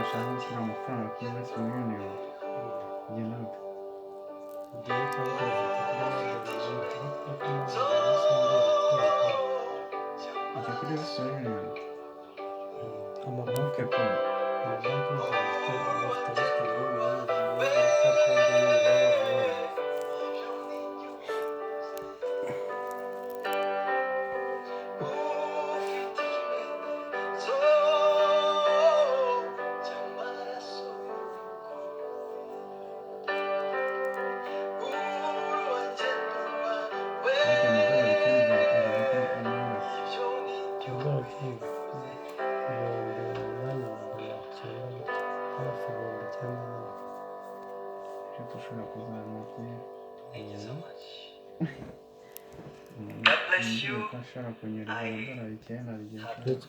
Nshaka gushyira amafaranga kuri Western Union ugenda ute? Ujya kuri Western Union Amabanki okay cool. Amabanki yose bafite Western Union bita konti nyine baba barabaye. Ariko amadolari icyenda aza angahe? Amadolari 8,900, hafi 9000 nyine. Icyo ushobora kuzamuka God bless you. ko ashobora kunyereza amadolari 9 bigiye. Uretse